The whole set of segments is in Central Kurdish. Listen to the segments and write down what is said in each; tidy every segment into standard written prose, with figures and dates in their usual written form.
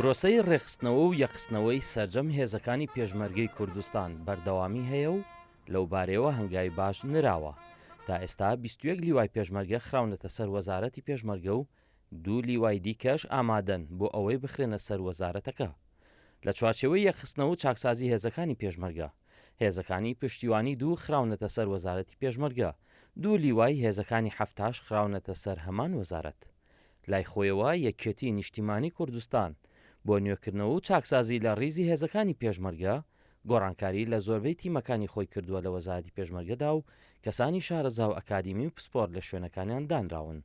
پرۆسەی ڕێکخستنەوە و یەکخستنەوەی سەرجەم هێزەکانی پێشمەرگەی کوردستان بەردەوامی هەیە و لەوبارەیەوە هەنگاوی باش نراوە. تا ئێستا 21 لیوای پێشمەرگە خراونەتە سەر وەزارەتی پێشمەرگە و دوو لیوای دیکەش ئامادەن بۆ ئەوەی بخرێنە سەر وەزارەتەکە. لە چوارچێوەی یەکخستنەوە و چاکسازی هێزەکانی پێشمەرگە، هێزەکانی پشتیوانی دوو خراونەتە سەر وەزارەتی پێشمەرگە، دوو لیوای هێزەکانی حەفتاش خراونەتە سەر هەمان وەزارەت. لای خۆیەوە یەکێتی نیشتیمانی کوردستان بۆ نوێکردنەوە و چاکسازی لە ڕیزی هێزەکانی پێشمەرگە، گۆڕانکاری لە زۆربەی تیمەکانی خۆی کردووە لە وەزارەتی پێشمەرگەدا و کەسانی شارەزا و ئەکادیمی و پسپۆر لە شوێنەکانیان دانراون.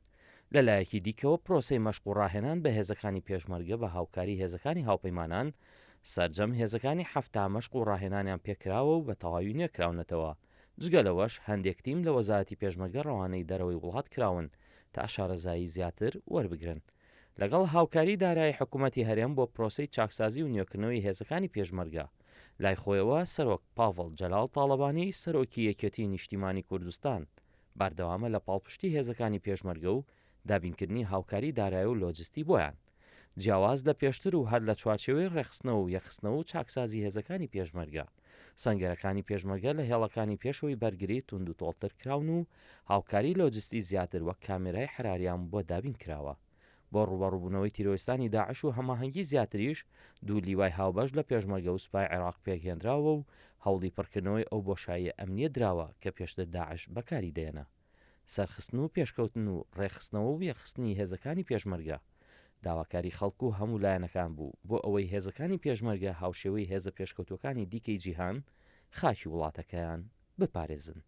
لە لایەکی دیکەوە پرۆسەی مەشق و ڕاهێنان بە هێزەکانی پێشمەرگە بە هاوکاری هێزەکانی هاوپەیمانان، سەرجەم هێزەکانی 70 مەشق و ڕاهێنانیان پێکراوە و بە تەواوی نوێکراونەتەوە، جگە لەوەش هەندێک تیم لە وەزارەتی پێشمەرگە ڕەوانەی دەرەوەی وڵات کراون تا شارەزایی زیاتر وەربگرن. لەگەڵ هاوکاری دارایی حکومەتی هەرێم بۆ پرۆسەی چاکسازی و نوێکردنەوەی هێزەکانی پێشمەرگە. لای خۆیەوە سەرۆک پاڤڵ جەلال تاڵەبانی سەرۆکی یەکێتی نیشتیمانی کوردستان بەردەوامە لە پاڵپشتی هێزەکانی پێشمەرگە و دابینکردنی هاوکاری دارایی و لۆجستی بۆیان. جیاواز لە پێشتر و هەر لە چوارچێوەی ڕێکخستنەوە و یەکخستنەوە و چاکسازی هێزەکانی پێشمەرگە، سەنگەرەکانی پێشمەرگە لە هێڵەکانی پێشەوەی بەرگری توندوتۆڵتر کراون و هاوکاری لۆجستی زیاتر وەک کامێرای حەراریان بۆ دابین کراوە. بۆ ڕووبەڕووبوونەوەی تیرۆریستانی داعش و هەماهەنگی زیاتریش، دوو لیوای هاوبەش لە پێشمەرگە و سوپای عێراق پێکهێنراوە و هەوڵی پڕکردنەوەی ئەو بۆشاییە ئەمنییە دراوە کە پێشتر داعش بەکاری دەهێنا. سەرخستن و پێشکەوتن و ڕێکخستنەوە و یەکخستنی هێزەکانی پێشمەرگە داواکاری خەڵک و هەموو لایەنەکان بوو بۆ ئەوەی هێزەکانی پێشمەرگە هاوشێوەی هێزە پێشکەوتووەکانی دیکەی جیهان خاکی وڵاتەکەیان بپارێزن.